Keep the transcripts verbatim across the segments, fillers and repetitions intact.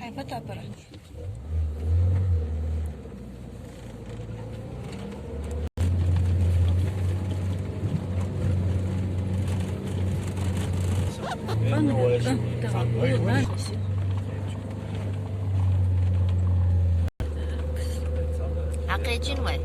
Ай, фотоаппарат. Хьакъ хӀун вай?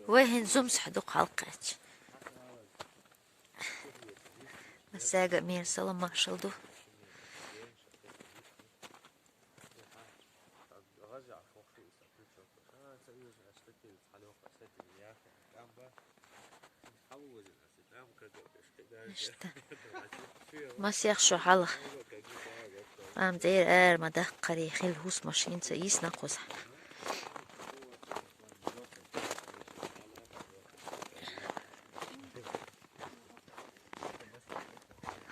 Вай хӀанз зумсахь дукха хьалкхаьчча. Массаьга а мера салам маршал ду. Иштта. Масех шо хьалха. Ам цӀера ара ма даккхаре, хила хӀусамаш хӀинца йисна кхузахь.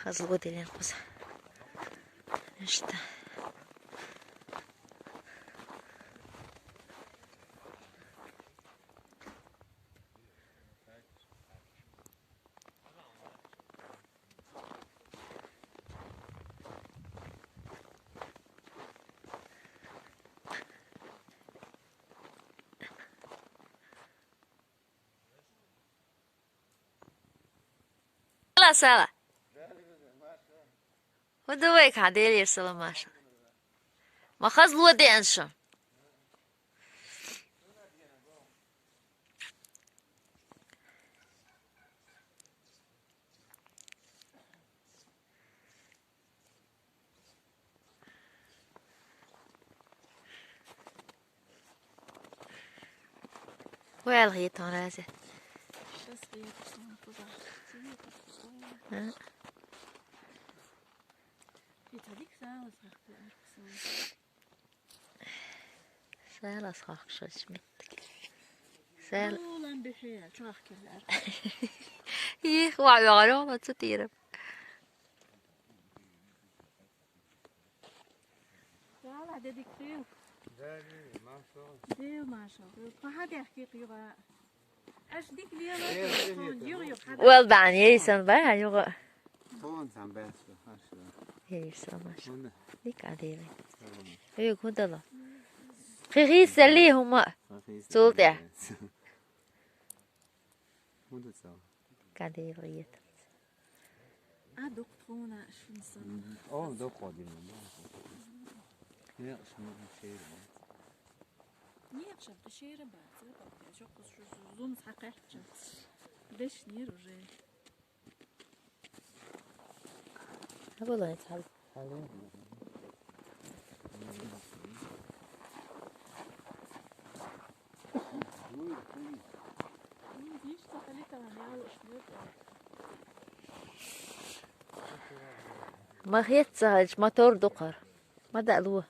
Хазло дилина кхузахь. Иштта. Сала, сала. ХӀун ду вайга хьан Делера салам маршал? Ма хазло деана шун. Ваьлла хетон разе. А? Сала схахкшалч меттиг. Сала. Улан бихье, чугахкеллар. Йих, ва, ва, ва, ва, цу тирам. Сала, дедик хил. Дали, машо. Дил, машо. Пахадяхки кива. Аш дик лела. Юг, юг, хада. Вал бан, ейсан ба, юга. Тон сан бэс, хаш. Ейсан, машо. Дика дили. Ой, кудала. Хихи сали хума. Цултя. Кадил иет. А доктруна шунсан. О, доктор дина. Не, шму шер. Не, шаб шер ба. Жок, шу зум сакъача. Деш нир уже. Абулай цал. Ма хетца хьалч мотор дукхар. Ма даьло.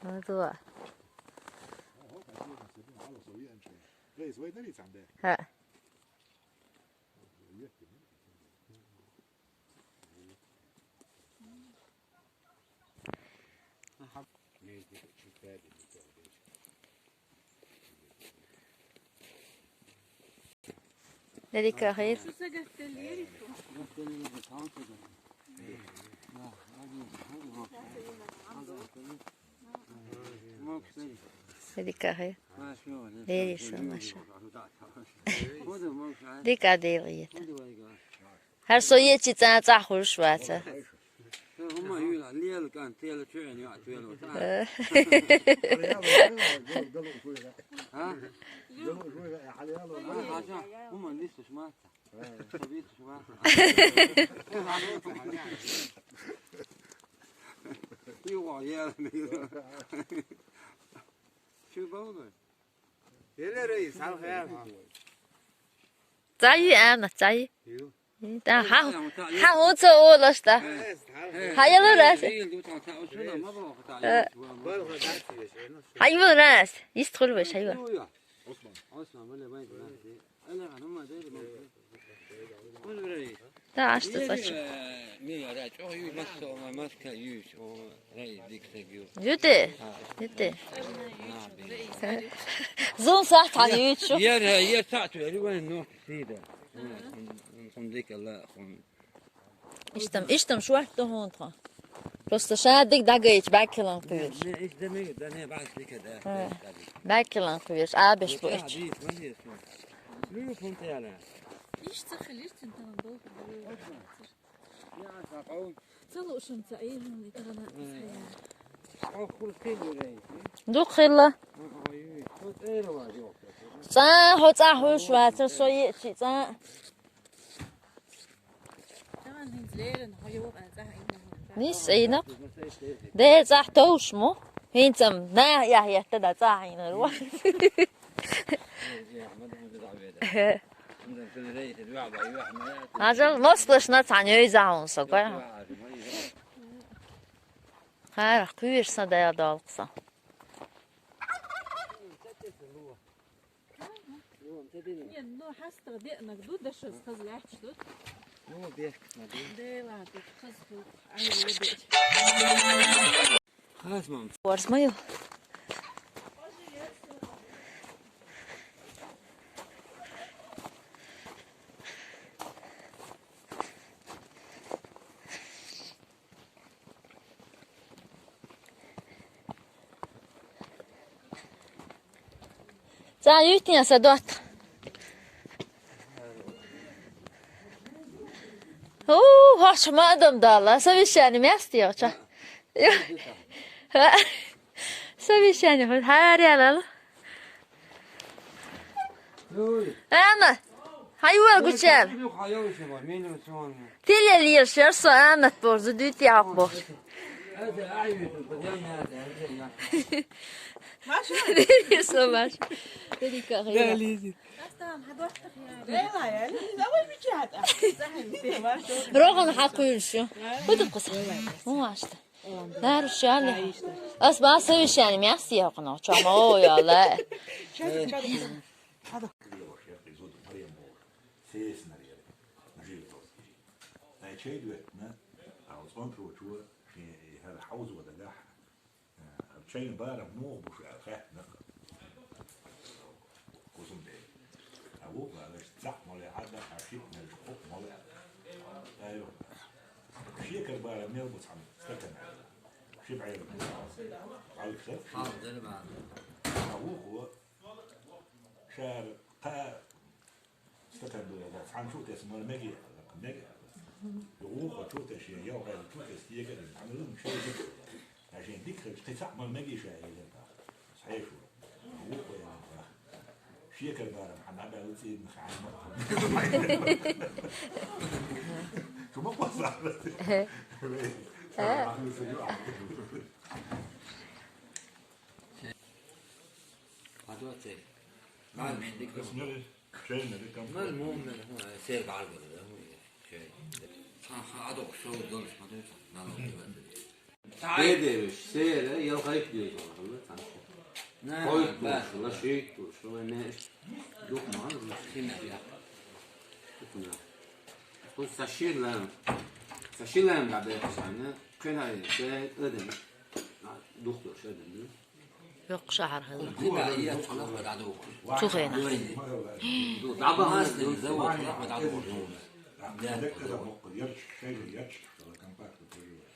Ну да. Ха. Дедика хир. Дедика хир. Дедиса, маша. Дика дел иет. Хар со ечи цӀа цӀа хуш ваца. هم يقول ليل كان تيل شو يعني، يقعد شو يعني. ها؟ ها؟ عشان هم لسه شو ما شو ما يقعد يا. شو بقول؟ يلا رئيس، على خير. تعي أنا، تعي. يو. Та хан хан өөдөө уулааш та. Хаялуураш. Хаялуураш. Истхулваш хаяа. Та аашта сач. Юдэ. Юдэ. Зун саат хана юдэ шүү. Ер ер саат юу ривэн нот сида. Хун хун дик ала хун. Иштам, иштам шуарт хонтха. Просто шадик дагайч бакилан куйш. Не, иш демеге, да не баш лике да. Бакилан куйш, а беш бу ич. Ну, фунтяла. Иш цахилиш тин тан бол. Цалу ушум ца ир хун итана. Ох, хул хил юрей. Ду хила. Ой, ой, хот эро ва ёк. Ца, хо ца хуш ва, ца со е чи ца. Нис эйнак. Дэ цахь тоуш му? Хинцам на я я та да цахь ина руа. Ажал нос плашна цань ой заун со гой. Хар куйш са да я долкса. Не, ну, хьастагъ деънаг ду, дашаз хаз лаьтташ ду. Ну, бехк на ду. Дела, тут хаз ху. Ай, хаз, мам. Варсмаю. Ца, ютня са дот. О, хош ма адам дала, совещание место я, ча. Совещание, харялал. Ама, хай уа гучар. Тилел ешер со анат борзу дүйт яап бор. Со баш. Дедика гыла. Роган хакуйшу. Худукъуса. Уашта. Нарушали. Ас ба совещание мясо яхно. Чама о яла. Сеснер яра. Жил тос. Ай чейд ветна. А вот он прочуа, ши хар хауз ва дагах. Чейн бара мух буш хатна. Кусум де. А вот ва лаш цак моле ада, а шит наш кук моле. Айо. Шекер бара мел бу цам стакан. Шиб айо. Алксер. Хал дер ба. А вот ва шар ка Стакан дура, фан шутес мар меги, меги. Уха шутес я, я гай шутес я гай. Амрун шутес. Ашен дик хич киса мар меги ша я. Схайшу. Уха я. Шекер барам, хана да уци мхан. Шума паса. Адоте. Мар мендик. Шейна дикам. Мар мумен ху сер баргар да ху. Шей. Ха ха адо шо долш ма дой. Нано. Бедевиш, сера, ял хайп дой. Хойт туш, лашик туш, не дух ман. Химия. Дух ман. Ху саширлам. Саширлам да бе сана. Кенай се ödem. Дух туш ödem. Yok şehir hızlı. Çok önemli.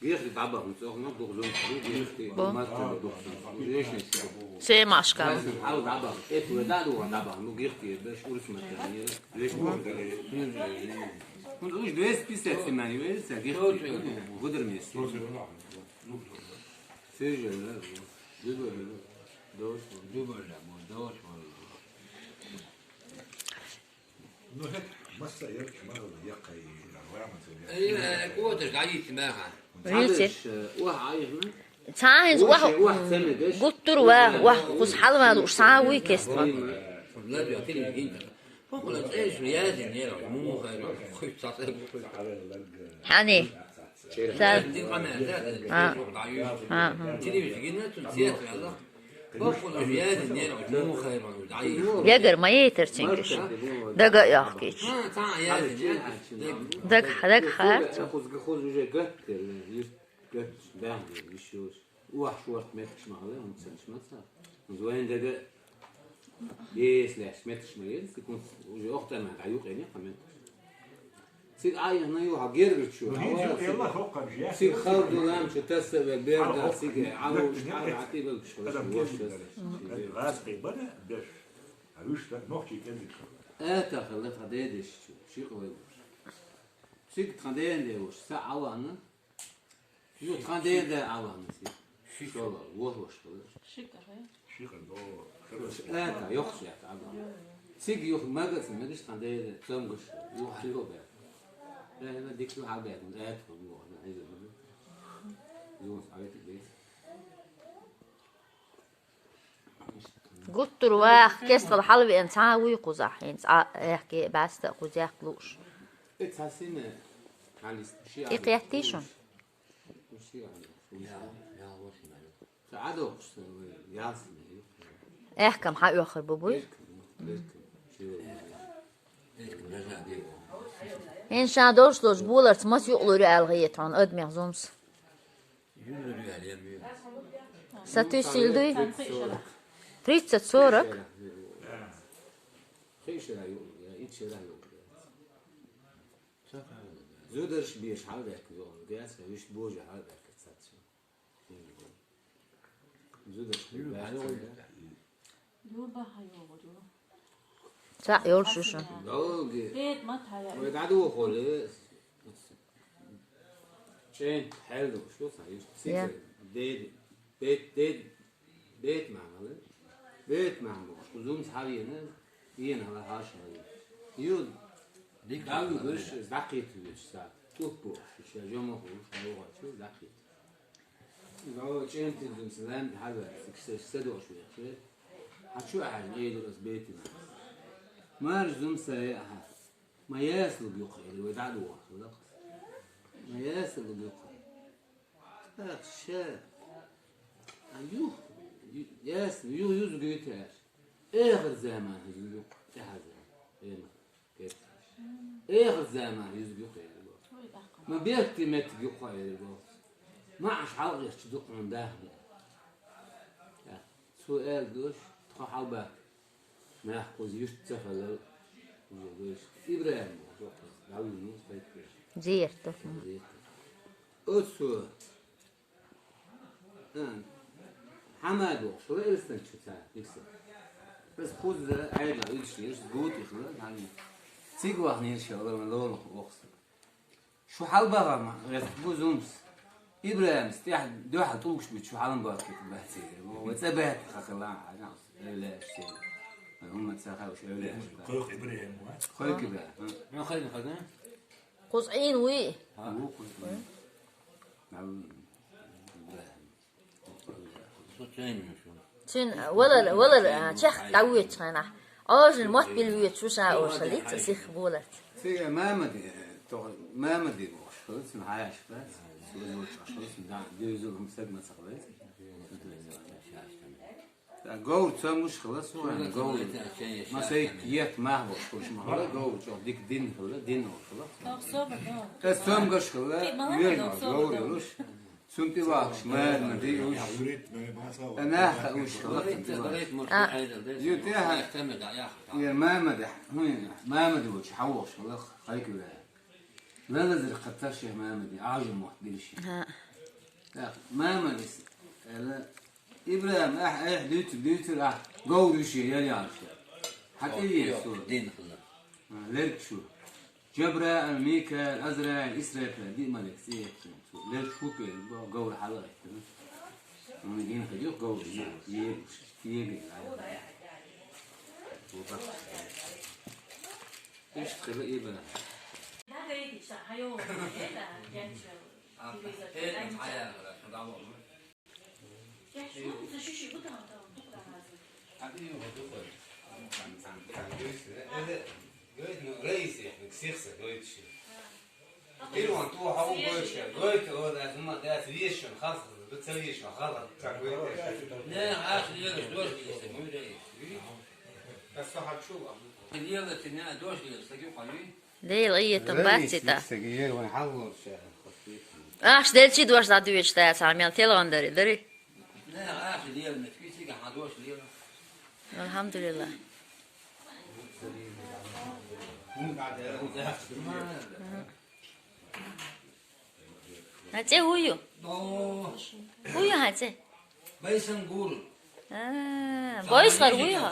Если баба, он все равно должен быть, если мастер, Сема ашкал. А баба, это да, да, баба, ну, гихти, без урс материал. Уж двести пятьдесят семья, юэса, гихти. Гудермес. Сюжет, да? Дуболя, дуболя, дуболя. Ну, хет, масса ярче, мало якай, раман. Э, кодер, гаит, маха. Видите? Уа, айхна. Цаанз ваха гуттур ва, ваха кус халван уж саа вуй кест ва. Хани. Са. А. А. Ягар ма етер чингиш. Дага яхкич. Даг, даг харц. Гött, бяхди, ишюш. Уа, шорт меткш ма хала, он ценш ма ца. Звоен дага, если аш меткш ма ел, секунд, уже охтана, да юк эне, а меткш. Сиг айна ю, ха гергер чу. Сиг халду лам чу, тасса ве берда, сиг алу, штар, атибал чу. Раз кайбана, беш. А виш так, нохчи кензик. Это хала, та дедеш чу, шиқ ве. Сиг тхан ден де уж, са алана. Ю, тхан ден де алана сиг. Шола, вор вош кылы. Шикар, э? Шикар, да. Это, ёх, шек, алана. Сиг юх магазин, мегиш тхан ден де, цомгуш. Ю, хали бе. Э, на дик ю хал бе, это, ю, на, изо. Ю, а это бе. Гуттур вах, кестал халвен ца вуй кузах, хин ца эхке баста кузах луш. Икъяттишун. Эхкам ха охр бубуй. Инша дошлож буларц мас юлур алгъетон адмех зумс. Сатуй силдуй? Тридцать, сорок. Зударш беш халбек, гац, виш божа халбек, цац. Зударш беш. Ца ёлшуша. Долги. Тет ма тая. Ой, даду холе. Чен, хелду, что са, иш. Я. Сикер, дед, бет, дед, бет мамалы. Бет маму, узум савиена, иен хала хаш хала. Ю, дик даву гыш, закит гыш са. Тух бу, ша жомо ху, ша йога чу, закит. Гава чен тин зум силен, хала, сиксе, седош вехше. Хачу ахаж, эйдурас бетина. Мар зум сая аха. Ма яслуг юкъа эр, вай дӀадугӀа хилла. Ма яслуг юкъа. Так, ша. А юх, ю-, яс, ю-, юз гуйтар. Эхир заман юз юкъа, тӀехьа заман. Эма, кет. Эхир заман юз юкъа эр. Ма бехти мет юкъа эр. Ма аш хьалгӀеш чу дукъун дахна. Так, цу эр душ, тхо хьалбак. Нах кхуз юрт ца хала, уже веш. Ибрахим, Давид, ну, спайт. Зерто. Зерто. Оцу, а, Хамад вохшура Элстан чу ца, дикса. Бес кхуз айла, уьдшнеш, гут ихла, хани. Циг вахнеш, ала, лолох вохса. Шу хьалбагӀа ма, рехт бу зумс. Ибрахимс тӀехь дуьхьа тӀулгаш бу, шу хьалам баккхит баций. Ва цӀа баьтта хахила, хьажамс. Эвлеш сел. ХӀумма ца хавш эвлеш. Койх Ибрахим ва? Койх Ибрахим. Ну, хайна хазна? Кхуз Ӏин вуй? Ву кхуз Ӏин. Нав Ибрахим. Цуьн валар, валар, а, чех дӀавоьдуш хьайнахь. Ожин мотт бил вуьйцу шу ша оша лица сих боларц. Цига Мамади, то, Мамади бохуш, хӀу цуьн хьаяш бац. Цуьн вуьйцу, хӀу цуьн да, дезур хӀум саг ма ца хвайт. Та говр цомгуш хила, сугӀан говр. Масай кет мах бохуш, хӀуш ма хила, говр чохь дик дин хила, дин хила. Тас цомгуш хила, юьрна говр юлуш. Цунна тӀе вахаш, мама диуш. Ана хауш хала. А. Ю тӀехьа. Ер мама де. Хм, мама де вуч, хьавош хала, хайкура. Велазар кхаташ я мама де, ажу мохт билши. А. Так, мама дис, эла, Ибрахим, ах, ах, дуьйцу, дуьйцу, ах, говр вуьши, яр яр шу. ХьатӀе вен су. Дин хала. А, лерг шу. Жабраил, Микаил, Азраил, Исрафил, диъ малик, цӀе яц цун. Лерча хӀу пӀе, говра хьала а хӀиттина. Вуна гина хӀу юха говра, е-, е-, е-, е-, Иштта хила и бара. Дела гӀийта бацци тӀа. Ахьа делчи дош дӀадоьдуш дац, хьа мел телгӀан дари, дари? АлхьамдулиллахӀ. ХӀа цӀе хӀу ю? ХӀу ю хьа цӀе? Байсангур. А, Бойсгар хӀу ю хьа?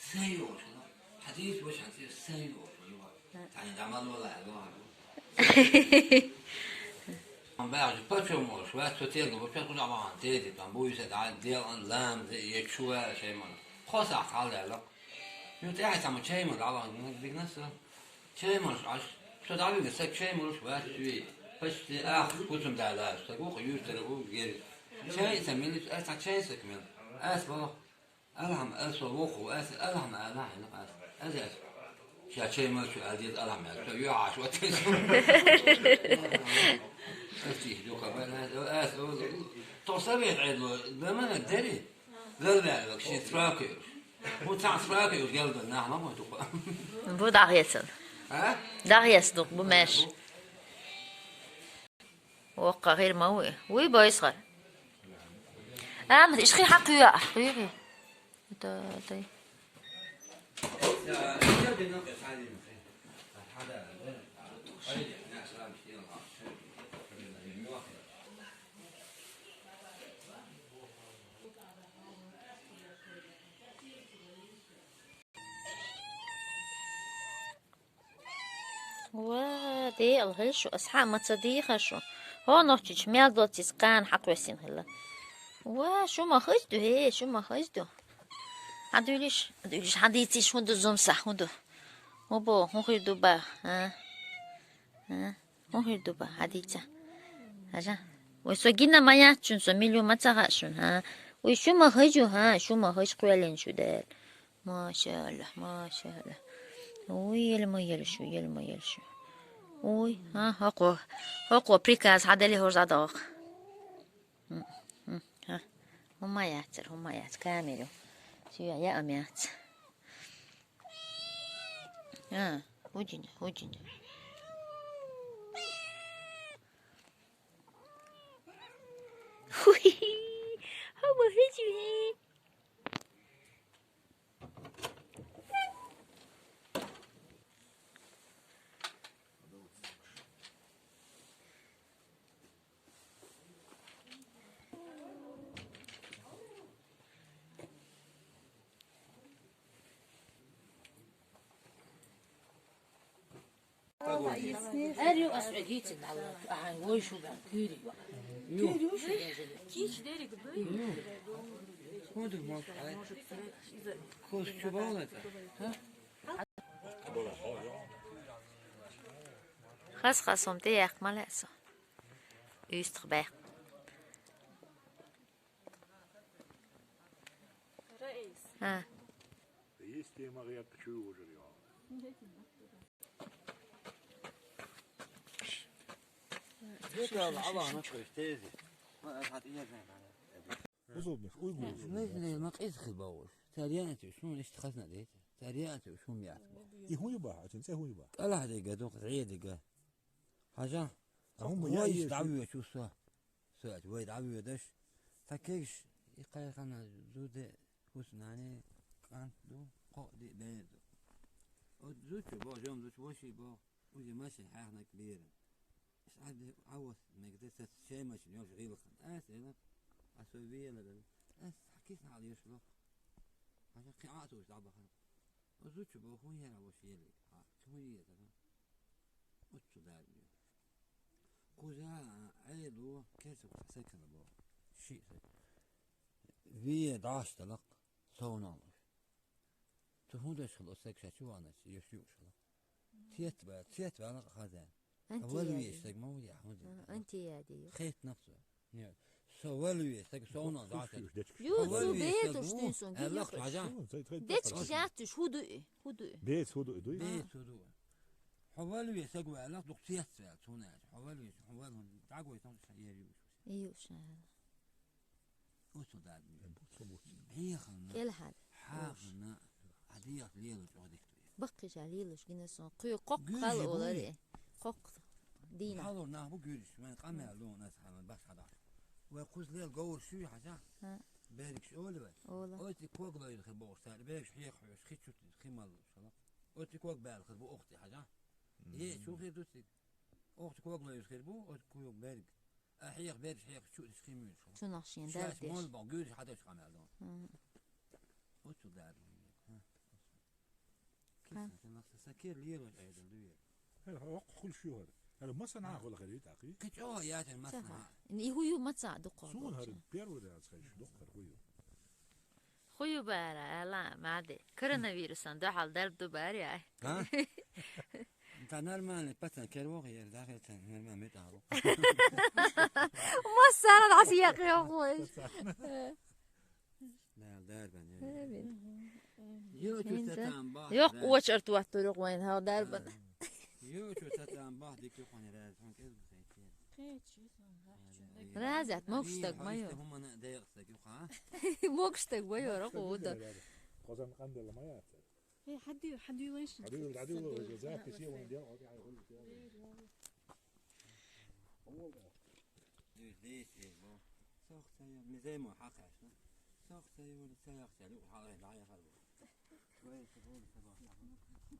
Сан йоӀ, сан цӀе сан йоӀ, сан йоӀ. Тани дамал вала, вала. Ам баьхача, почему уж, вац цо тергал, вот сейчас куда вам, дети, там, буйса, да, делан, лам, е чува, шейман. Хосах, хал, да, лак. Ю тӀехь цхьа ма чай ма дӀавахана, дигнаса. Чай ма аш. Со дӀавигна са чай ма луш вац цуьй. Почти ах, куцам да лаш. Са гух юртара у гери. Чай са милич, а са чай са кмел. Ас бо. Алхьам, ас со воху, ас алхьам, алхьам, ас. Ас ас. Ша чай ма чу адил алхьам, ас. Со юаш вот. Ас тих дука, ас, ас, то совет айдло, да мана дери. Галваьллак, шен справка юш. ХӀун цхьа справка юш, гелда нах ма бу туху. Бу дагьецан. А? Дагьец дух, бу меш. Воккха гӀир ма вуй. Вуй бойсхар. Амма ишхи хьакъ юа, хьакъ юа. Да, да. Ва, декъала хила шу, ас хьа ма ца дийхар шу. ХӀо нохчич мел доццис кхана хьакхвесина хила. Ва, шу ма хазду, хӀе, шу ма хазду. Хьан дуьлиш, дуьлиш, хьан дийциш, хӀун ду зумса, хӀун ду? ХӀун бо, хӀун хир ду ба? А? А? ХӀун хир ду ба, хьадийца? Хьажа. Вай со гина ма яц шун, со миллион ма ца хаьа шун, хӀа? Вай шу ма хажу, хӀа? Шу ма хаж кхоьллина шу дер. Машалла, машалла. Уй, ел ма ел шу, ел ма ел шу. Уй, хӀа, хӀокхо, хӀокхо приказ хьадали хӀорза дагӀах. М, м, хӀа. ХӀума яцар, хӀума яц, камеру. Сюя я ам яц. А, удин, удин. Уй, хӀама хӀечи. Эр ю ас гӀедийцина, ахьа вой шу бан, куьйри ю. Куьйри ю шу бан. Куьйри ю шу бан. Куьйри ю шу бан. Куьйри ю шу бан. Хас-хас хӀума тӀеяьккха ма лаьа со. Уьстах баьккха. Раис. А. Есть тема, я хочу уже его. Удобных, уйгур. Нехле ма къиза хила бовлуш. Цара яьннай шун иштта хазна дайта. Цара яьннай шун яц бо. И хӀун ю бахьа, цун цӀе хӀун ю бахьа? КӀалахь дерг а ду, гӀе дерг а. Хьажа. А хӀума вай яа иштта еш дӀавоьдуш ву со. Со аьлча, вай дӀавоьдуш. Цхьа кегаш, и кхайхана зуде, хӀусанани кӀант ду, кхоъ ди бер ду. Оцу зудчо боху, жом зудчо воший боху. Уже машин хьаьхнарг беран. Ас Ӏа де-, Ӏа вос мега де, ца шайн машин йолуш гӀиллакхана. Ас эла, ас вай вела дара. Ас хьан кисна хьала йош лоху. Хьан кхин Ӏа а товш дӀабахана. Зучу бо хун яра бо шели. А, хун яра. Оцу дар. Куза, а, айлу, кесу сакана бо. Ши сак. Вие дашталак, совналуш. Цу хун деш хало сак шачу ванас, еш юшала. Цвет ва, цвет ва на хазан. Анти Валуеш яди. Сак мавди, а, хун. А, анти яди. Хет нахсу. Нет. Со валуеш сак, совнал дашталак. Ю, Валуеш су бетуш сак, тюсун, аллах гиги. Хажа. Дечки жатуш, худу, худу. Бес худу, дуй? Бес худу. Хавалуеш саг валах, дук цвет ва, цунаш. Хавалуеш, хавалун, дагой сон шаер юш. Юш. Оцу дар. Бихна. Кел хад. Хахна. Адият лелу чодик. Баккиша лелуш гинасан. Куй кок гал олари. Кок дина. Халу наху гюриш. Мен камер лун ас хаман баш хада. Ва куз лел гаур шуй хажа. Ха. Берг шоли ва. Ола. Оти коглой хи богсар. Берг хи хуш хи чут хи мал шала. Оти ког бел хи бу охти хажа. Е чу хи дусик. Охти коглой хи бу, оти куй берг. Ахьех берш хьех чу иш химюш. Цунах шен Шаш дардеш. Мол бо гюриш хадаш камел дон. Мгм. Оцу дар. Ха. Киса, сен нахса сакер лиер ваш айдан дуер. Хел хок хул шугар. Хел маса на хол хери таки. Кичо я тен маса. Саха. Ни хую маца дукъо. Сун хар первый раз хай шу дукъар хую. Хую бара, ала, мади. Коронавирусан дохал дарб ду бара, ай. А? Та нормальный пацан, кервох ер, дахил тан, нормальный металл. Массара дас яхи охуй. Дар, дарбан, ер. Эбин. Ё, чу Инта. Сатан бах, Йох, да. Очар туаттурук вайн, хал дарбан. Ё, чу сатан бах, дики хонер, сон кез бусайчи. Разят, могуштаг майор. Могуштаг майор, охуда. Козан кандел майор. Э, хадю, хадю лэш. Хадю, хадю лэш. Запись е вон дел, окей, ай, хол дел. Дюр, дюр, дюр, бо. Сохта я, миземо хакаш, ну. Сохта я, вот, саяхта, лу, хала, да, я, хала. Швей, сабон, сабон, сабон.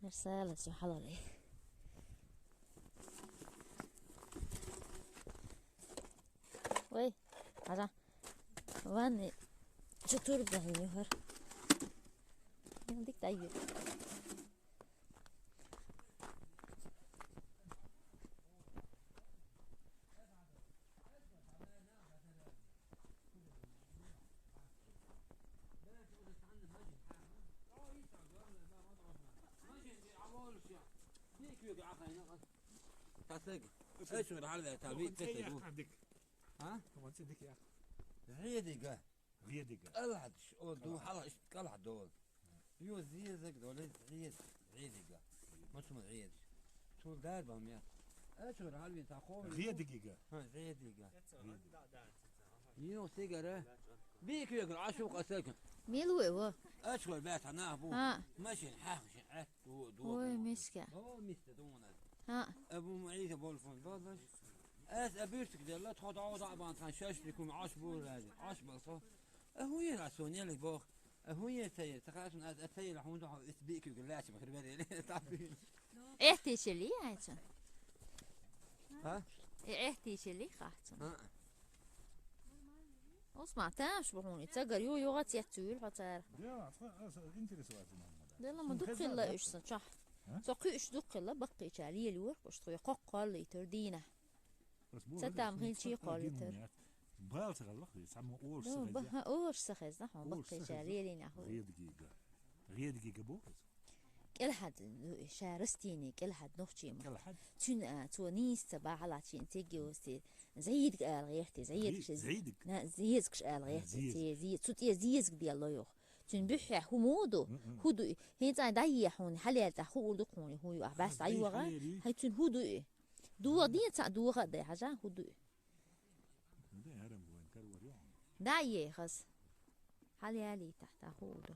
Mersale, su halali. Wei, aza. Wani, cutur ben yuhar. Yandık da yürü. Tasig. Eşur halde tabi tasig. Ha? Riediga. Riediga. Alhad, o du hala ist kalhad dol. Yo, ziezek dole, ziez, ziediga. Maçma ziez. Tul dar bam ya. Açor halvin ta xo. Ziediga. Ha, ziediga. Yo, sigara. Bir kilo aşık asakın. Milu evo. Açor bet ana bu. Ha. Maşin ha, şey, et, du, du. Oy, miske. O miske dona. Ha. Ebu Muayyiz bol fon. Vallahi. Es ebürtük de la, ta da da ban tan şaş bir kum aş bu radi. Aş balsa. E, huye la sonyelik bok. E, huye teyir. Takasun az eteyir, hundu ha, is bir iki gün laçı bakır vereli. Tabii. Ehtişeli ya için. Ha? E, ehtişeli kaçın. Ha. Osman, tamam şu bunu. Tagar yo yo gat yatıyor hatar. Ya, interesi var. Dela mı dukilla üç saçah. Ha? Soku üç dukilla bakı içeri yeli var. Boş koyu kok kallı itir dine. Сатам хин чи къалитар. Бал сагъаллах, сама орш сагъезда. Ба, орш сагъезда, ха, бакъи чарели наху. Гъедгига. Гъедгига бу? Кел хад, ша растение, кел хад нохчим. Кел хад. Чун, а, цо нис ца бахала чин теги ости. Заид ал гъерти, заид кш. Заид. На, заид кш ал гъерти. Заид. Цу те заид бел лоюх. Цун бухья хумуду, худу. Хин цай дайя хуни, халел та ху урду хуни, ху ю, а, бас дайвага. Хай цун худу. Дугъа дин ца дугъа дай хажа худу. Да е хаз. Хали али тахта худу.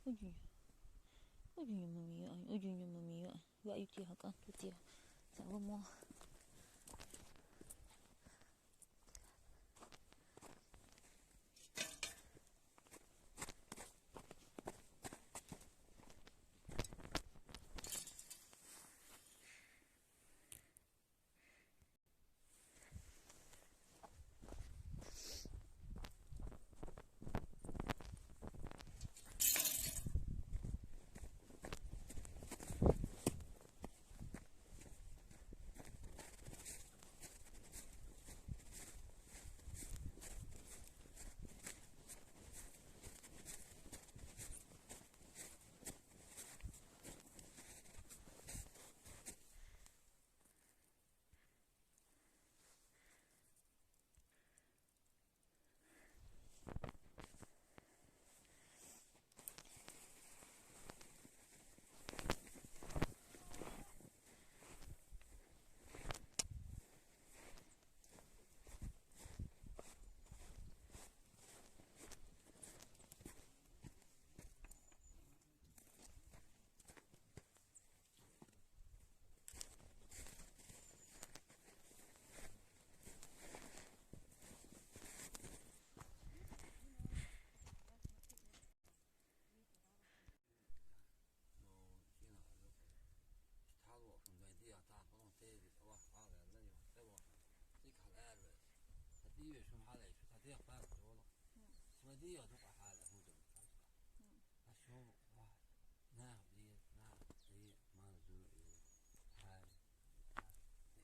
Ujuñu. Ujuñu mamiyo, ujuñu mamiyo. Wa yuti hakan tuti. Sawa mo.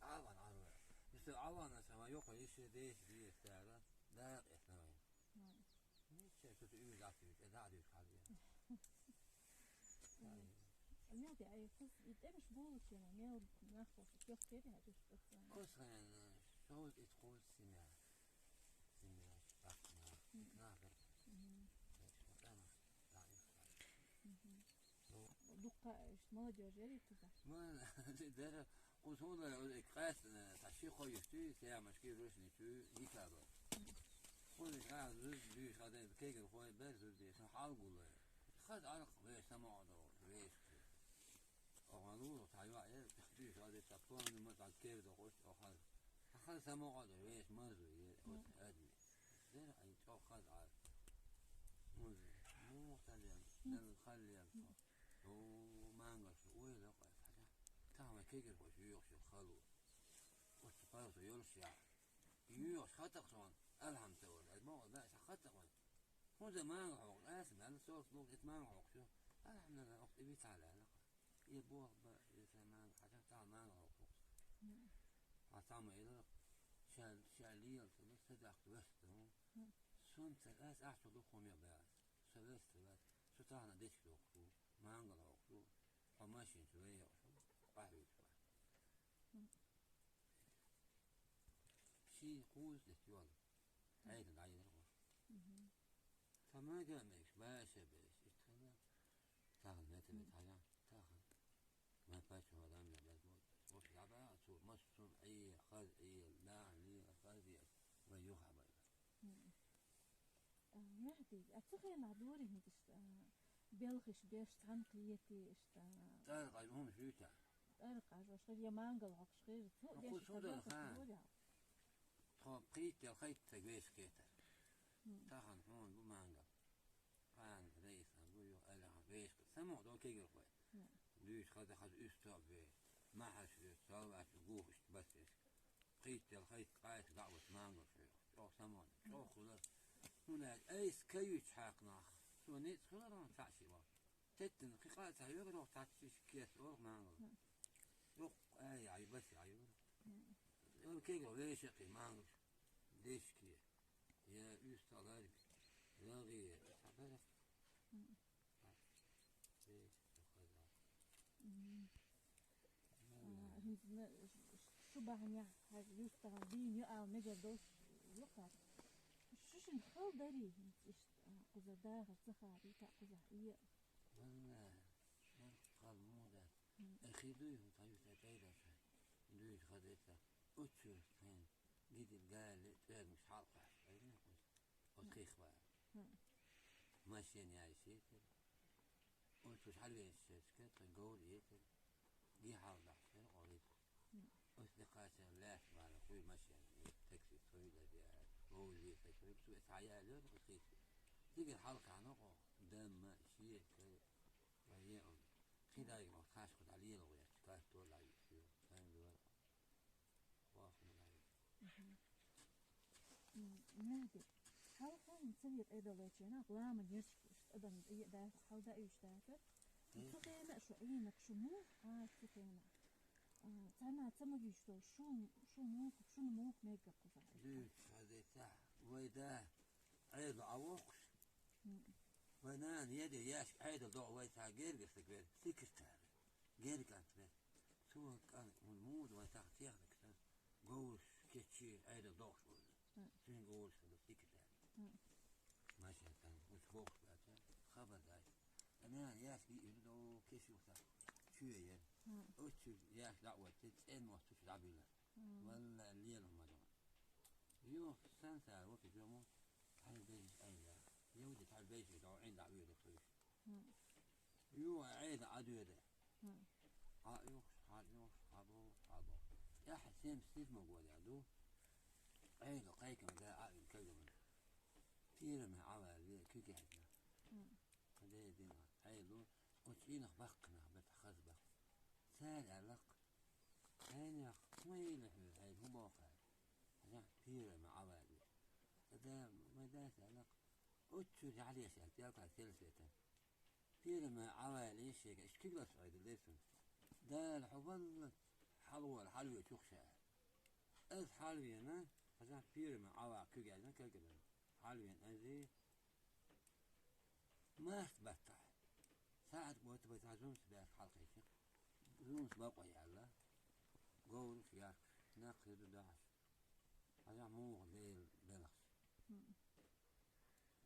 Ӏаван Ӏарва. Иштта Ӏаван сама йокъа йише деш диеш дара. Дакъ эс навай. Ничего, тут и вижу, и да, и вижу, и вижу. Мел де ай кус и тем шболу чена, мел нахо кёс кери хадиш кус. Кус хен, шоу ит кус семья. Семья, так, на. Мгм. На, так. Мгм. Так, так, так. Мгм. Ну. Дукха, молодёжь, я вижу, да? Мы, даже кус хуна, кас, та ши хо юхту, сяма шки рушни ту, никаба. Хуна ка зуз дюш, хада кегер хо, бер зуз дюш, хал гулай. Хаз арх веш самоодо, веш. Огалу, тайва, э, дюш, хада та пон, ма та кер до хош, охал. Хаз самоодо, веш мазу, е, ос, адми. Дер ай чо хаз ар. Муз, му тальян, дер хальян. О, мангаш, ой, да, хада. Та ма кегер хош, юх, халу. Ос, пар, ос, йолш, я. Юх, хатак сон, алхамдулилла. Мо, да, хатак сон. Хунза мангал хьокъуш, ас мел сорт луг ит мангал хьокъуш. Алхамдулилла, охт иби тала, ала. И бох ба, и са мангал, хача та мангал хьокъуш. Мгм. А сама ила, шал, шал лиел, са, са дах вест, ну. Мгм. Сун ца ас ахту луг хум я бяс. Са вест, вест. Су тахна дечк луг ху, мангал хьокъуш. Ха машин су вея, ха вич ва. Мгм. Ши куз дет йол. Айда дайда ху. Мгм. Тамага меш, баша беш, итхана. Тахан мете мет хая, тахан. Ма пачу адам я бет мот. Ох, я ба, цу, мас, цу, ай, хаз, ай, ла, ли, хаз, я. Ва юха ба. Мгм. А, Мехди, а цу хена дори хинтишта, а, белхиш беш цан киети ишта. Тар, кай, ум, шута. Тар, кай, шхир, я мангал, хокшхир, цу, ну, беш, кусуда, ха. Дори. Тхо пхийтта, хайтта веш кетар. Мгм. Тахан хун бу мангал. Хан рейсан бу ю аля веш. Само до кегер хой. Мгм. Дюш хада хаз уста бе. Махаш бе, салвач гух ишт басеш. Пхийтта, хайт, кайт, даъват мангал шо. Чо самон, чо хулар. Хунак, айс каюч хакнах. Су ниц хулар он ташива. Теттин, хикъа ца йогро татсиш кес ор мангал. Мгм. Йох, ай, ай, бас, ай, ор. Мгм. Ор кего вешеки мангал. Дешки. Я уста ларик. Лаги. Сабарак. Мгм. Беш, сухаза. Мгм. Мгм. А, хинзна ш-, ш-, шу бахня, хай юста бин ю ал мегер дос лукар. Шушин хал дари, хинз ишт, а, куза да, хар цаха, ита куза, ия. Ванна, ван хал муда. Мгм. Эхидуй, ху таюта тайдаса. Дуй хадета. Учу, хин. Гидил гали, тӀермиш хьалкъа. Айна куз. Ос хих ба. Мгм. Машин яй сетер. Оцу хьалвеначу шерашка тхан говр ецар, гихьал дахьаш хӀара къорийта. Оцу декхача лаьтта бала хуй машина, такси хуй лазия, говр ецар хуй, цу эца хьаяьлла оцу хийца. Цигара хьалкхьаьна оха, дамма, шека, ва еъун. Кхидайга ма кхаш кху дӀалело гӀерташ, картол дӀайуьйтуш ю, хьанга вара. Мгм. М, Мехди, хьалха хӀинца ве къедаллачу нах ламан ерш, адам е дац, хьал дауьйш дац. М. Цу хенахь шу Ӏийнарг шу муха Ӏаш цу хенахь? А, царна ца магийш долу шу, шу муха, шуна муха мегга кхузахь? Дуьйцу хаза ца, вай да, Ӏедал Ӏа воккхуш. М. Вай нана еде яшка Ӏедал догӀу вай цхьа гергара стаг вер, секретарь. Гергара кӀант вер. Цо кӀант, вон муха вай тахана техника сан, говраш кеччи Ӏедал догӀуш вуйла. М. Цуьнан говраш хилла секретарь. М. Машина тан, уьш бохуш баьлча, хабар даьлча. Нана яшка йиъна до кешух сан, чоь яра. М. Оцу яшка дӀа а ваьлча, цӀен мотт чу дӀабуьллу. Валла, лела ма ду. Юха сан цара ву кхидомо, хьайн бежнаш айла. Юха де тхьайн бежнаш догӀу, Ӏин дӀа вуьйла хуьйш. Юха Ӏеда Ӏа доьда. Хьа юхаш, хьа юхаш, хьа бохуш, хьа бохуш. ТӀаьхьа сема сиз ма года ду. Ӏеда кхайкам да а вин кагаман. Пираме Ӏаваьлла, куьг яьхна. Кхидей дина, Ӏейлу, оцу Ӏийнах баккхинах бетта хаза баккха. Цара аьллакх, Хьенех, хӀун йийла хьоьга, хьайна хӀун боху аьлла? Хьажахь, пираме Ӏаваьлла. Ада, май дас аьллакх, оццуьра хьалъеш аьлла, пӀелгӀа селсетан. Пираме Ӏаваьлла шега, иштта куьг ларш Ӏайдаллера цунна. Дала хьо валла хьалавола, хьалавечухь ша аьлла. Аса хьалавена, хьажахь, пираме Ӏаваьлла куьг яьлла, кагадана. Хьалавена ази, Март баттахь. СаьӀат гӀоттабай цхьа зунца баьрг хьалакхечира. Зунца бакъо яьлла. Говраш яркаш, нах хир ду дахьаш. Хьажахь муха Дела белхаш.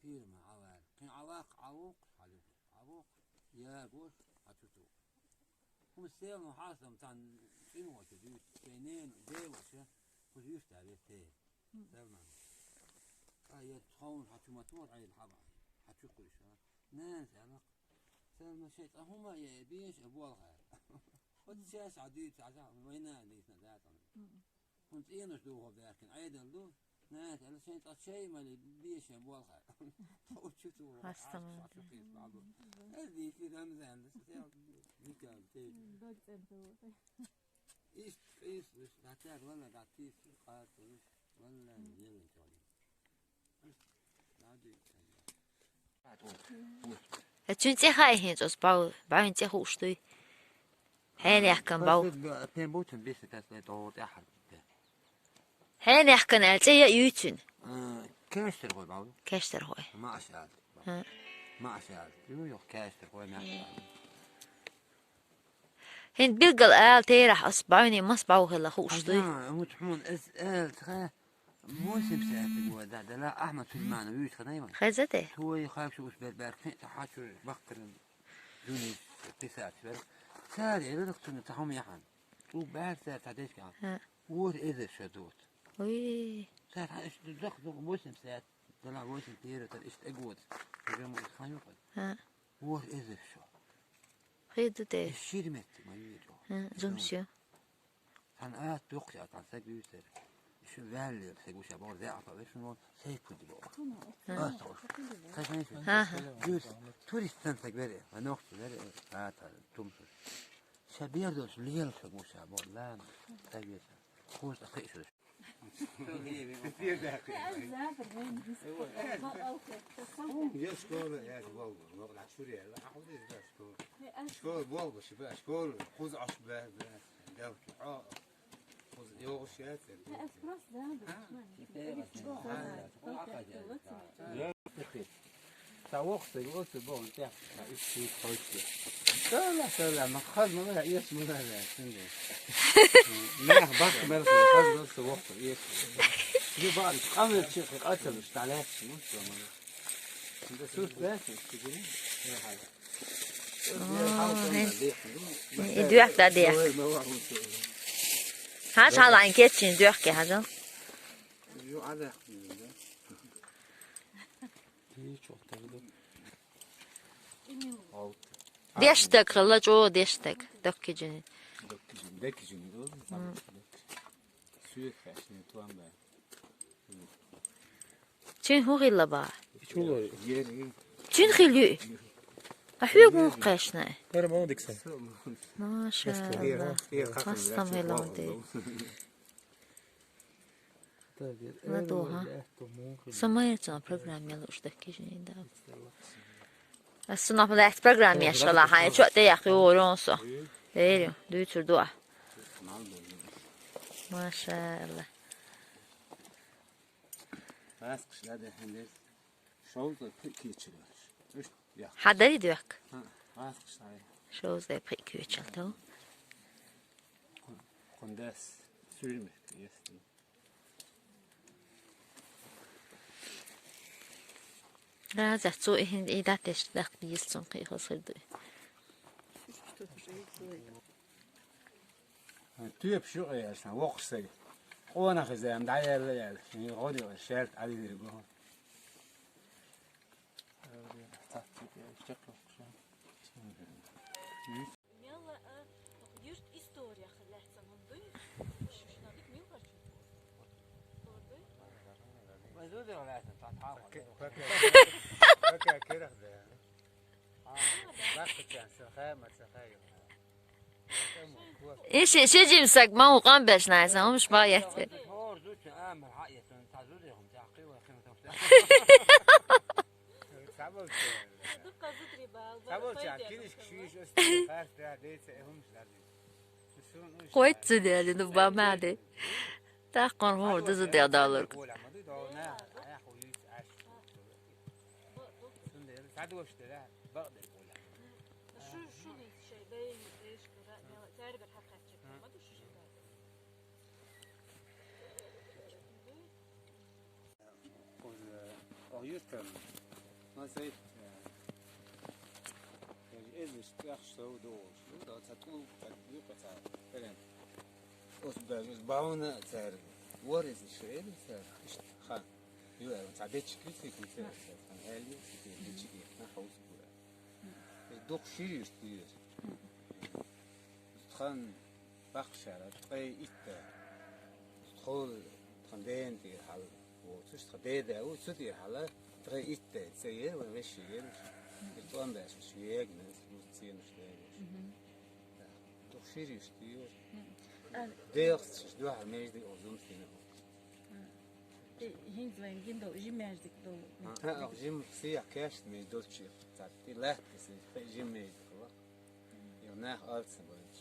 Пираме Ӏаваьлла. Кхин Ӏаваккха, Ӏавоккхуш, хьалюхуш, Ӏавоккхуш, ягош, хьа чу тухуш. ХӀума селхана хьастам цхьана цӀинхочо дуьйцу, шайн нена, деваша, кхуза юьртара те. Салман. Ткъа я тховна хьа чу ма тоху Ӏайла хьа бахьа, хьа чу кхуьйша. Нанас аьлла-кх, Салман, шайн цкъа хӀума а яй, беша а болх аьлла. Оцу шаьш хьа дуьйцу, хьажахь, вайн нана дийцина дацахьана. ХӀунда цӀенош духу баьхкина Ӏедал ду? Нанас аьлла, шайн цкъа чай а мали, беша а болх аьлла. Тхо чу туху, хьа чу кхийса бахьа бу. Ас дийци Рамзан, дас сел, дикал, тей. Дог цӀена хилла. Иштта къийсалуш, дӀатаьрга валла, дӀатийсалуш, къаркъалуш, валла, елан чӀогӀа. Иштта дӀадуьйцу. Э, цуьнан цӀе хаьа хӀинца оцу бӀов-, бӀовна цӀе хууш дуй? Хьенехкан бӀов. Пен бу цуьнан биса кац ле тӀо тӀаьхьа. Хьенехкан аьлла цӀе яа юй цуьнан? А, каьштархой бӀов. Каьштархой. Маъаш аьлла. ХӀа. Маъаш аьлла. Ю, юха каьштархой маьхка. ХӀинца билггал ала терахь ас бӀовне мас бӀов хилла хууш дуй? Ага, вот хьуна эс эл тха, восемьдесят год да, дала Ахмад Сулейманов вуьйш ханай ван. Хеза те? Той хагшу ус бер бер кхин ца хачу баккаран жуни писать бер. Цар эрах цуна ца хьум яхан. Цу бер цар ца дешка. Ха. Вот эзер шо дот. Уй. Цар хаш дах дох восемьдесят, дала восемьдесят тера тар ишт эгот. Уже мы ханю. Ха. Вот эзер шо. Хиду те. Ширмет ма юйто. Ха, зумсю. Хан ат духча, хан саг юсер. Шу валлер, саг уша бор за апа вешун вон, сей пуди бор. Ха. Ас хош. Ха, ха. Юс, туристан саг вере, а нохчи вере, а та тумсу. Ша бердос лиел саг уша бор, лан, саг веса. Хуш, а хиш. Я школа, я школа, я школа, школа, болба, школа, школа, хуз ашба, давки, а, хуз йогуш яц. Ца вохсаг оцу боху тӀехь, ца исчи хойти. Сала, сала, ма хаз ма ла, эс ма ла, синде. Нах бак мер хаз ма ла, вохсаг эс. Ю бан, къамел чи, къатал, сталет, ну, сама. Синде сус бэс, сигини. Я хай. И дуьхьа дан дех. Хьажа хьалайн кечйина дуьхьа хьажа. Ю, а, да. Ди чохтар ду. Алт. Дешдаг хилла, чӀо дешдаг. Доккижини. Доккижини, доккижини. Суьйхаш, не туан бай. Чин хӀун хилла ба? Чин хилли? А хьуьг мух кхешна? Нормально дикса. Машалла. Хастам хилла де. На духа. Самая цена программа луш доккижини да. Ас сунах лехт программа яшала хай чо те яхи оронсо. Верю, дуйцур дуа. Машалла. Маскаш да де хендер. Шоу за пи кичи. Уш я. Хадари дуак. Маскаш ай. Шоу за пи кичи тау. Кундас сюрме. Естественно. Раза цу ихин идатеш дах бийс цун кхихос хирду. Тюп шу яшна воксай. Къона хизам даяла ял. Шин годи шерт али дирго. Мелла а юрт история хилаца мунду. Шушнадик мил харчу. Корды? Мазуди валаца татхам. Пока керах да. А, бахтан сахай, ма сахай. Иши шижим саг ма уган бешнайсан, умш ма яти. Саболча, киниш кшиш ост харс да деца эхумш да. Койт цудели ну бамаде. Тахкон хор дузу де далур. Садвоштера багдер бола. Шу шу шей бейн эш кара царбер хакатчык. Маду шу шей. Оюртан. Масай. Эзиш тяхшо доош. Ну да цатул так юка ца. Перен. Ос бауна цар. Вор эзиш эли цар. Ишт хан. Ю эл цадечки сики цар. Хан эли сики дечки. На хаус бура. Дух шириш тир. Хан бахшара ткъе итта. Тхол тхан ден тир хал. О, цуш тха деда, о, цу тир хала, ткъе итта, цеер, ва вешиер. Иртуан даш, шиегна, цин шиегна. Дух шириш тир. Дехс дуа межди озум сина. Хинз вайн гиндо жимеждик до. Ха, жим сия кеш междо чи. Цат ти лехт кеси жим междик. Ил нах алца бач.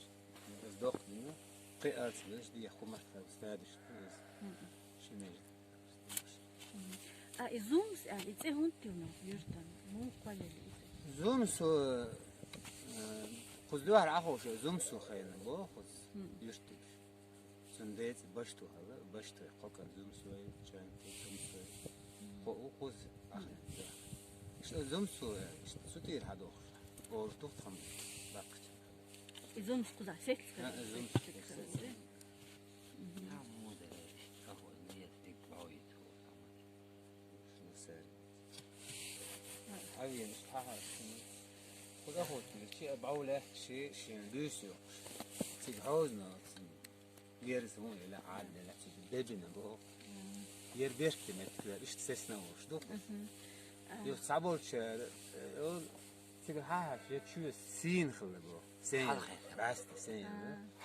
Из дохнина. Кы алца бач, ди хумар стадиш. Шимеждик. А изумс а лице хунтивно юртан. Мун квалели. Зумсу куздуар ахош зумсу хайна бо хуз юртик. Цундец башту хала, башту хокан зумсуй, чан зумсуй. Хо укуз ахин. Что зумсу, что сутир хадох. Ол тухтам бакча. Изумс куда сетка. А, изумс. Авиен хаха. Куда хот чи бауле чи шин дюсю. Циг хаузна. Герис вон ила ад ила чи бебина бо. Гер берти мет куя ишт сесна уш ду. Ю саболча ол циг хаха чи чу син хле бо. Сен. Баста сен.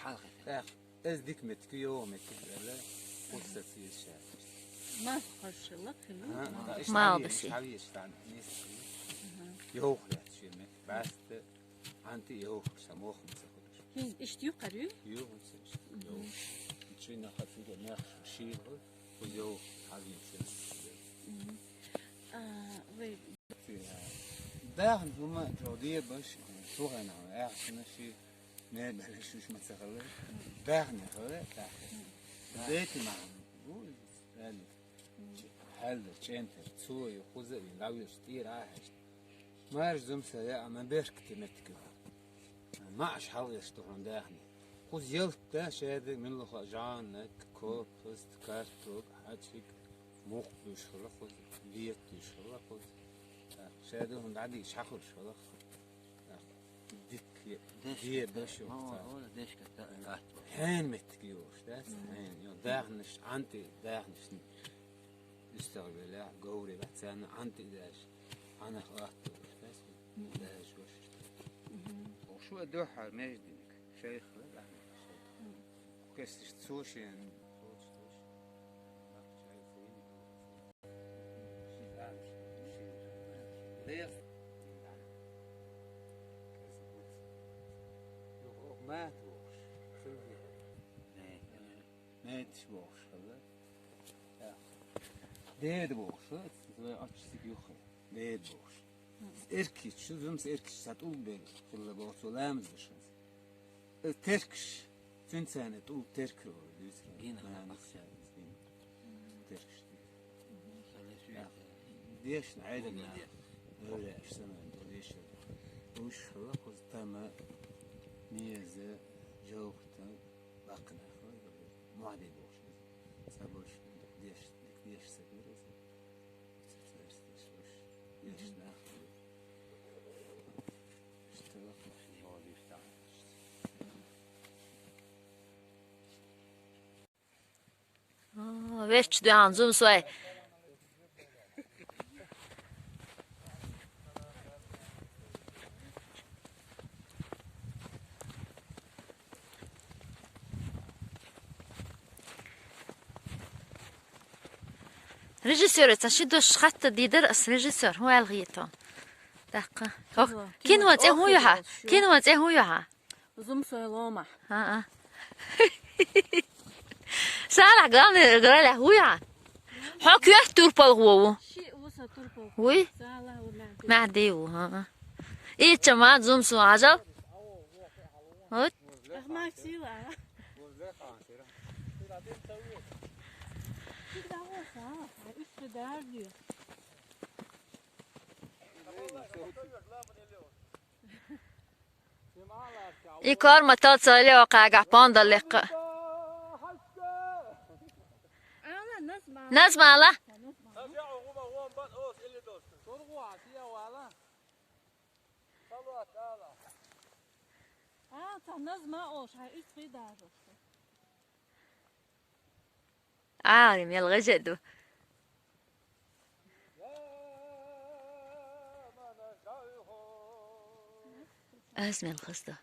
Халхе. Эх. Эз дик метки, йо метки, эле курса сиеша. Мас харшылык, хилу. Мал да си. Йо хлят шеме. Басты анти йо самох мца худуш. Хин ишт юкарю? Йо худуш. Йо. Чина хатуга нах шир. Йо хавин шеме. А, вы. Дахн хума жодие баш, шугана, эх, шина ши. Мебель шуш мацахалы. Бахне халы. Дети ман. Бу али. Хал чентер цой хуза лавиш тира хаш. Марш зумса я ама берк тимет ку. Маш халгаш тухун дахне. Хуз йылт да шеди миллуха жанна копуст, картоп, хачик, мух душ хала хуз, биет душ хала хуз. Шеди хун дади шахур шала хуз. Дешка. Де, дешка. Ма, о, о, дешка, та, атва. Хьен меттиг йош, да? Хьен, йо, дахнаш, анти, дахнаш. Истагъвела, говри, бацана, анти, даш. Ана хату, да? Даш, вош. О, шу духа междинг. Шейх, да? Шейх. Кестиш цушен. Мат бохуш. Мат бохуш, хала. Дед бохуш, ачсиг юхе. Дед бохуш. Эркич, зумс эркич, сат улбе, хилла бохуш, ламаз дашан. Э, теркш. Цуьнан царна тӀулг теркро дуьйцура. Гина. Ма, нах, нах. Теркш. Мгм. Дешна, Ӏедагна. Молодец. Вевлаьш санан, дешна. Уж хала кхуза тама, меза, жовхта, баккхина хала, муьхьди бохуш. Ца больше деш, деш ца бераза. Aa, веч дуьхьал зум сой. Режиссёр, ца ши дош хатта дийдар ас режиссёр, хӀун аьлла хетон? Даккха. Хох, кино, кино цӀе хӀун юха? Кино цӀе хӀун юха? Зум сой лома. А-а. Сала, главный, грала хӀун юха? Хьо куьрт турпал гӀо ву? Ши ву са турпал. Вуй? Сала ву ман. Махди ву, а-а. Ича ма зум су ажал? Вот. Ахмак сила. И кор ма тал цали окагахь панда лекха. Назмала. А, ца назма ош, хай уьст хи дажо. Ӏалим, ялгӀа жеду. Аз мел хазда.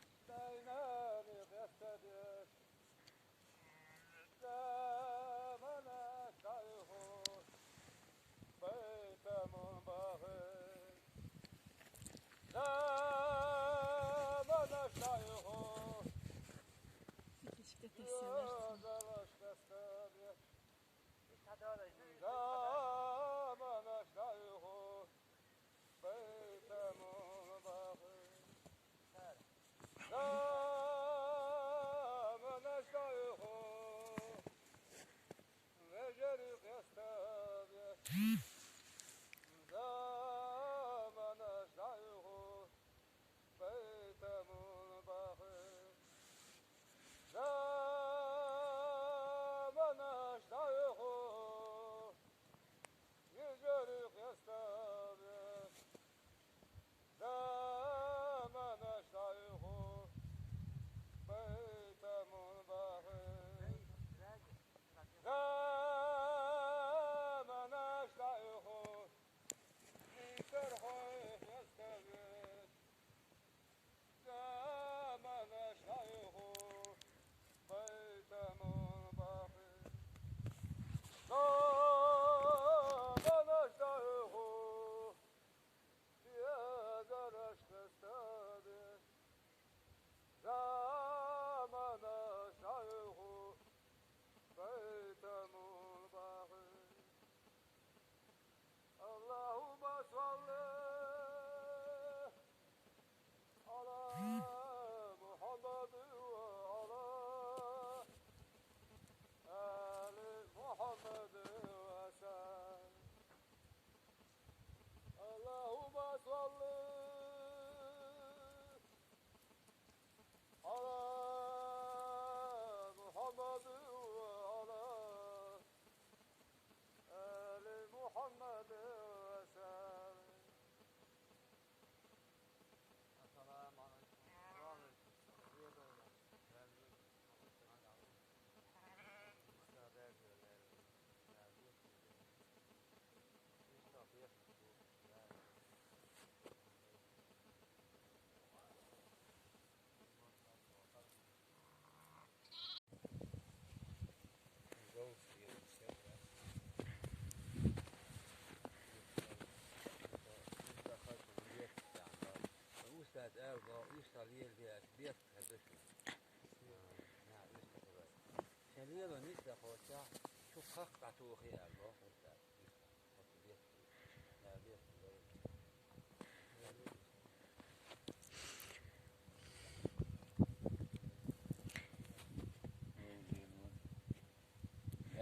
Хьо чахь шу хах дӀатохий аьлла, боху хӀунда.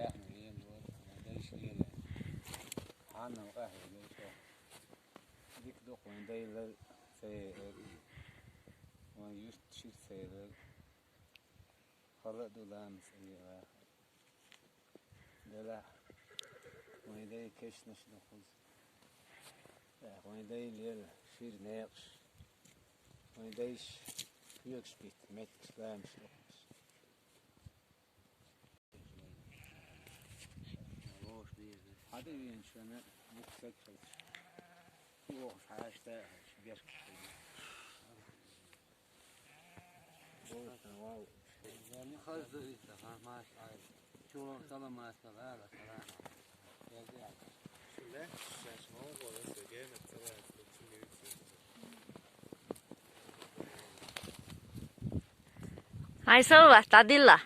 Яхна вен вара, вайн дайша лела. Хьанна къахьегар со. Дика ду-кх вайн дайлар ца елар. Вайн юрт шира ца елар. Хала а ду ламаз а елар. Делахь, вайн дай кешнаш ду кхуза. Делахь, вайн дай лела шира некъаш. Вайн дайша хьоьгуш битта меттигаш, ламазаш ду кхуза. Хьада вен шуна бухсаг хилча. Йохуш хьаьшта а хилча, беркат хилча. Хаза ду иза, ха, маша Ӏайла. Чулан салам астал ала, салам. Язи ала. Шуле, шаш мон гора, согена, целая, случай. Хьайн салават дӀадилла.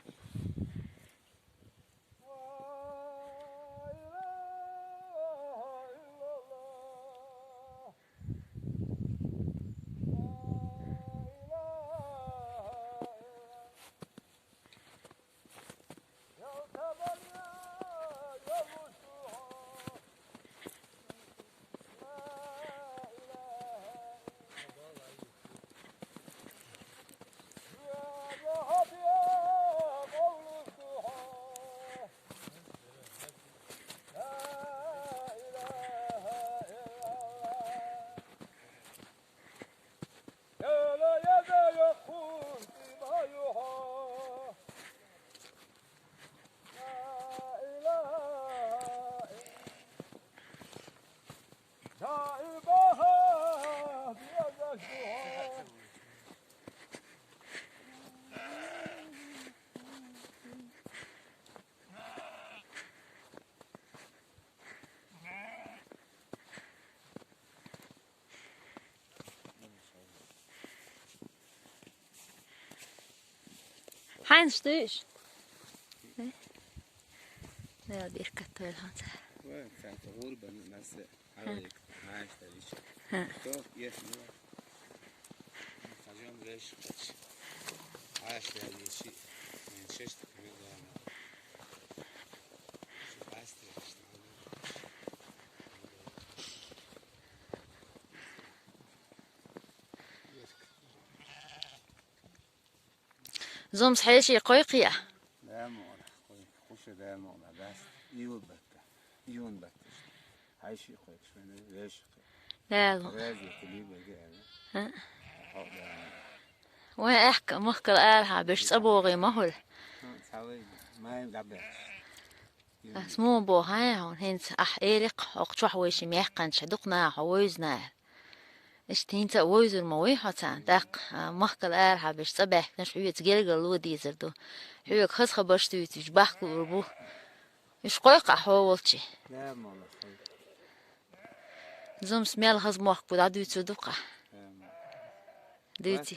Хьайнаш дуьйш? Дала беркат тойла хьан цара. Вай, цаьрца гӀурбан маса хьалайк, маьш тайча. Хьа. Тох, еш, ну. Хажам леш, хач. Аш да еши. Мен шеш так мен да. Астра. Зумс хьеший кхойкхия? Да, мора, кхой-, кхуша да, мора, да. Июль бетта. Июнь бетта. Хьеший кхойкхуш вена, веший кхой. Да, мора. Рази тили беге, аьлла. Хьа? Хьо да, мора. Вай аьхка махкал арахьа беш цӀа богӀий ма хуьлу. Хьа, цхьа вай, май дӀабеш. Ас муха боху хьайн хьуна, хӀинца ахь элира-кх, хӀокху чохь вайшимма яьккхинчохь дукха наха хьо вевзина аьлла. Иштта хӀинца а вевзар ма вуй хьо царна, тӀаккха, а, махкал арахьа берш цӀа баьхкинарш хьоьца гергарло дезар ду. Хьоьга хаза хабарш дуьйцуш бахка луур бу. Уьш кхойкху ахь хьо волчу. Зумс мел хаза мохк бу дӀадуьйцур ду-кх ахь. Дуьйци.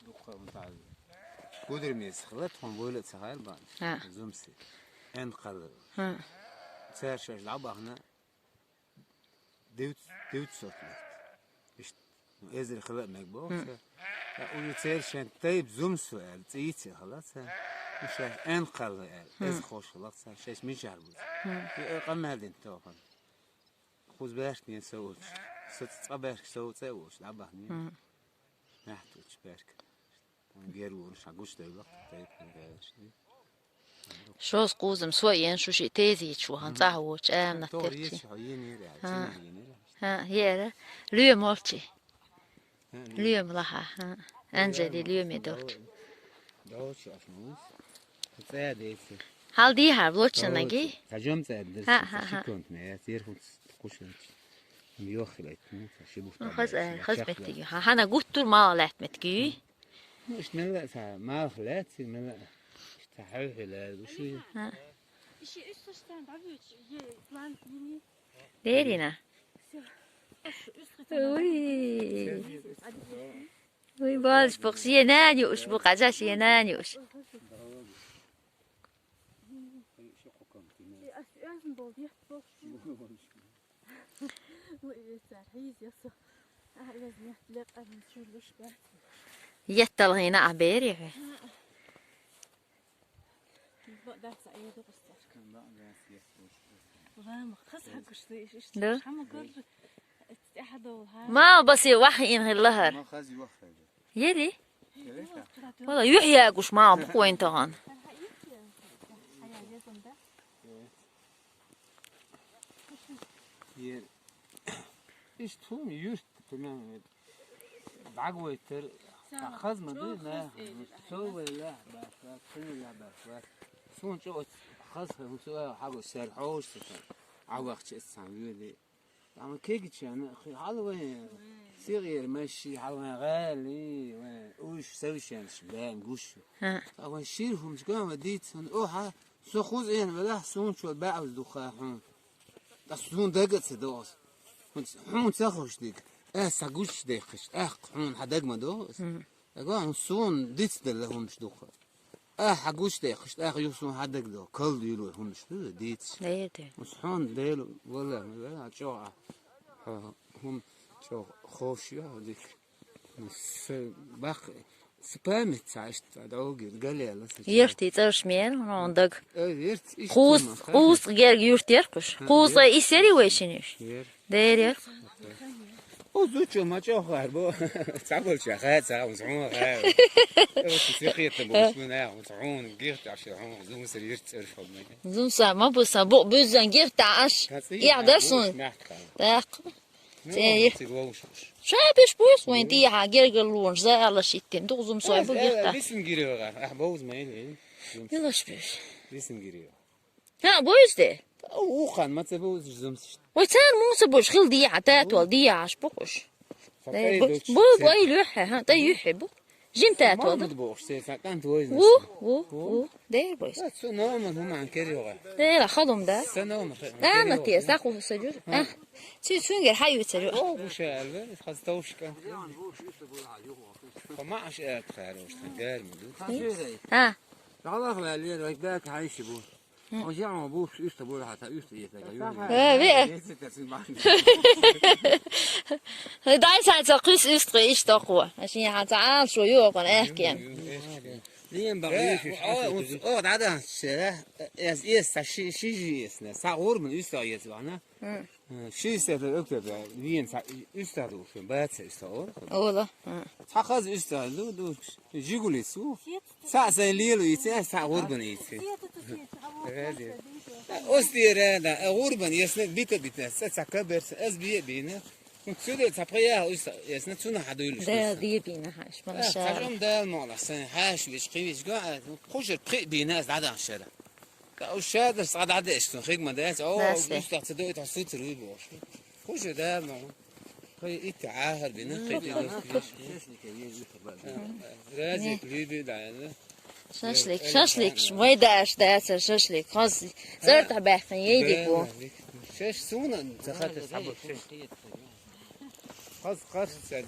Дукха унтаза. Гудармеца хила тхуна войла а ца хайла баьхна. ХӀа. Зумси. Эн кхалла. ХӀа. Цара шаьш дӀабахна дивц-, дивц сот летта. Иштта, ну, эзар хила а мега боху ца. ХӀа. Ткъа уьш церан шен тайпа зумсо аьлла, цӀийца а хила ца. Ну, шаьш эн кхалла аьлла, эза хош хила ца. Шайс мичахь бу ца. И, э, къамел дина тохана. Кхуза баьркнен сов уьлча. Саца цкъа баьрк сов цӀе а волуш, дӀабахнийна. Мгм. Наьхьа тӀучу баьрк. Гер вуна ша гучудевлла, тайпана гаьлаш. Шоза кхузам со а ен шу шиъ тезийчу вахана, цӀахь воцучу аманат терчи. Хьо йийна яра, хьо йийна яра. ХӀа, яра. Лоьма волчи. Лоьма лаха, хӀа. Анжели лоьме долчу. Долчу аш мус. ЦӀа дийца. Хьал дийхьа, влочнаги? Хьажом цӀа дийца. ХӀа, хӀа, хӀа. Секунд ме, я тер хун кушнч. Йохилайт, ну, ши бухта. Ну, хаз, э, хаз беттиги. Хьа, хьана гуттур мала лаьтта меттиги? Ну, ишт мелла са, мала лаьтта, мелла. Ишт хьа хьуьхила, душу. ХӀа. Иши иш саштан давич, е план мини. Дерина. Всё. Ой. Вай, балаш бу, шен нана юуш бу, хьажа, шен нана юуш. Етталгина а бери. Да. Ма баси вахин хиллахар. Ери? Вала юхь ягуш ма бу вайн таган. Ер. Иш тум юрт примерно. Багвайтер. Хазма ду на. Совела баша, совела баша. Сун чо хаз хусу хагу сер хош. Авахчи сан вели. Ама кегичана хи халвай. Сигир маши халвай гали. Уж совшенш бен гуш. Ха. Ава шир хумс гама дит сон. О ха. Со хуз эн вела сун чо бауз духа хун. Та сун дага ца дос. Хун ца хош дик. Э са гуш де хиш. Ах хун ха дагма дос. Ага хун сун дит де ла хумс духа. Ах ха гуш де хиш. Ах ю сун ха даг до. Кал дилу хумс ду дит. Дете. Ус хун дел вала вала чо. Хум чо хош я дик. Бах, с память цаашт, да, огир, галела. Ерти царш мер, ондаг. Э, ерт, иш Кус, тума, ха? Кус гер юрт ер куш. Ха, Кус ерт. Исери вешиниш. Ер. Дер ер. О, зучо, мачо хар, бо. Цабол ча, ха, ца, ус хун, ха. Э, вот сихет, бо, ус хун, ха, ус хун, гер, та, ши хун, зум сер, ерт, царш, хо, май. Зум са, ма бу са, бу, бу зан гер, та, аш. Ха, ци, Я, ха, да, бу, сун. Мягко. Так. Ну, Це ладно, є. Ці главушуш. Ша пиш пусть вон ті га гергер лунж за ала шиттим. Дугзум сой бу герта. Бисин гирева. Ах, боуз ма или. Илаш пиш. Бисин гирева. Ха, боуз де. Ухан, ма це боуз зумсиш. Ой, цар муса буш хил дия, тат вал дия аш букуш. Бу, бу, ай, люхе, ха, та юхе бу. Жин тат вал. Мамуд бу, ш-, се, са, кан твой. Ву, ву, ву. Дер бойс. Са, цу нома, ну, ман кериога. Дер, хадум да. Са нома, ха. Ана те, са ку са жур. А. Цу, цу гер хай вица жур. О, бу ше алве, хаз таушка. Фама аш эр тхарош, гер му ду. А. Далах ла лер, вай да хай ши бу. Ожа ма бу, уста бу, хата уста ета. Э, ве. Дай са ца кус уста иш токва. Ашин ха ца ал шо ю кон эркен. Лием ба. О, о, да, да, шера. Эс, эс, са ши, ши, ши, эс, на. Са гурман уста ес вана. Ши сетер октябрь, виен са уста ду, ши бац уста ор. Ола. Ца хаз уста ду, ду, Жигули су. Са, са лилу ице, са гурбан ице. Ради. Остира, да, гурбан, если бита, бита, са, са кабер, са, аз бие, бина. Ну, сюда, са, пая, уста, если цуна хадуйлу. Да, бие, бина, хаш, машалла. Цажом дал, мола, са, хаш, виш, кивиш, га, хужер, при, бина, аз дадан шера. Ка ушадр сададеш, сон хигма деш. О, Басе. Уста цедой та сутер уй бош. Хуже да, ма. Кай ит ахар бина, кай ит ахар. Рази клиби да, да. Шашлик, шашлик, мой даш, да, са шашлик. Хаз, зар та бахин, ейди бу. Шаш суна, захат сабут. Хаз, хаз, са.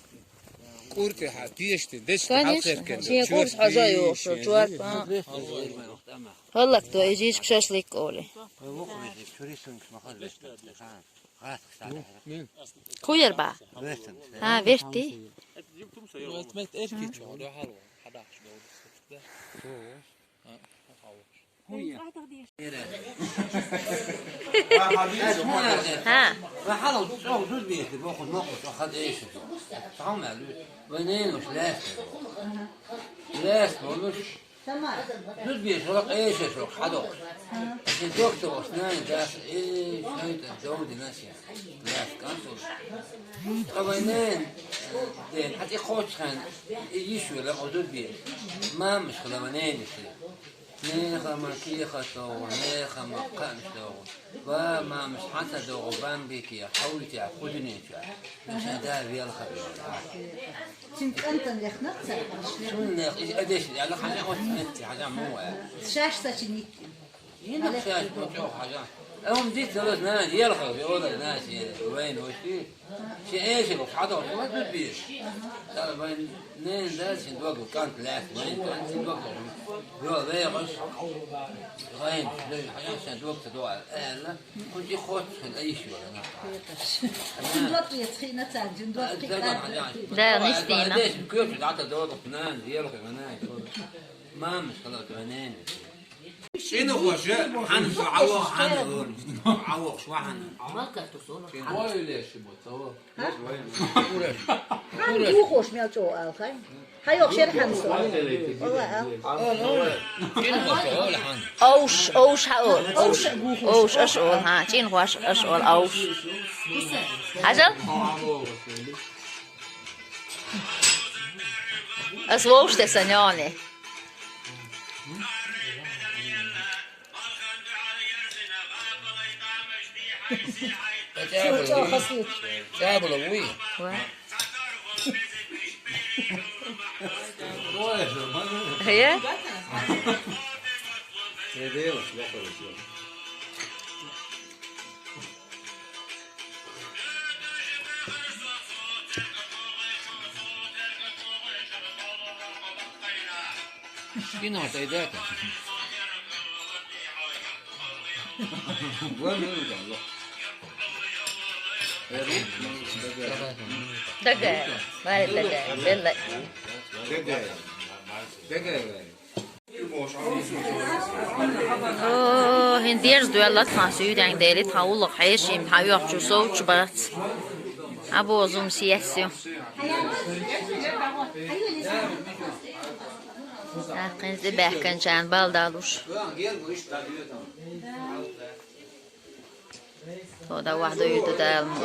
Курти ха, пиешти, деш, Конечно. Халцеркен. Шин курс хажа ё, шо чуар, а. Халлак то, эжиш шашлик оли. Хуер ба. А, верти. Ха. Ва хала цо зуд бийти боху ноху хад эши. Сам али. Ва нейну шлес. Шлес болуш. Зуд бийти ва эши шо хадо. Ше доктор ва снай дас, э, шайта доуди наси. Дас канту. Ва нейн ден хати хочхан. Ишу ла зуд бийти. Мам шла ва нейн ши. Неха ма киха того, неха ма кан того. Ва мамс хата того, бамбики, хавити, худинича. Наша да вел хабио. Син кантан яхнат са. Сун нех, иш адеш, яла хажа ос нетти, хажа муа. Шаш са чиник. Ина шаш мо чо хажа. Ам диц далаш нана, елхаш, йола нана, шен вайн вошти. Шен эши бо хадо, ма ду бир. Дала вайн нен да, шен дог кан лас, вайн кан шен дог. Йо, вай гаш. Вайн, вай, хаян шен дог та дуа. Эла, кун ди хот, шен айш йола на. Жин дог яц хина цан, жин дог. Да, не стена. Деш, кёч, да, та дог, нан, елхаш, нан. Мам, шкала, нан. Шин хош, хьан, шо, Ӏаво, хьан, ор. Ӏаво, шо, хьан. Хьан духош мел чӀоагӀа алхай. Хьайох шер хьан со. Валла, ал. Овш, овш хьаол, овш. Овш аш ол, хьа, чӀин хош аш ол, овш. Хьажал? Ас вовш те сан, Нёни. ЦӀабала вуй. Ва. Хе? Шкина тайдата. Дага, вай дага, белла. О, хин дерз дуьлла тхан суьйден дели, тхан уллах хьешим, тхан йохчу совчу бац. Абозум сиесю. Ахин зи бехкан чан балдалуш. Тода вахдо юду дал му.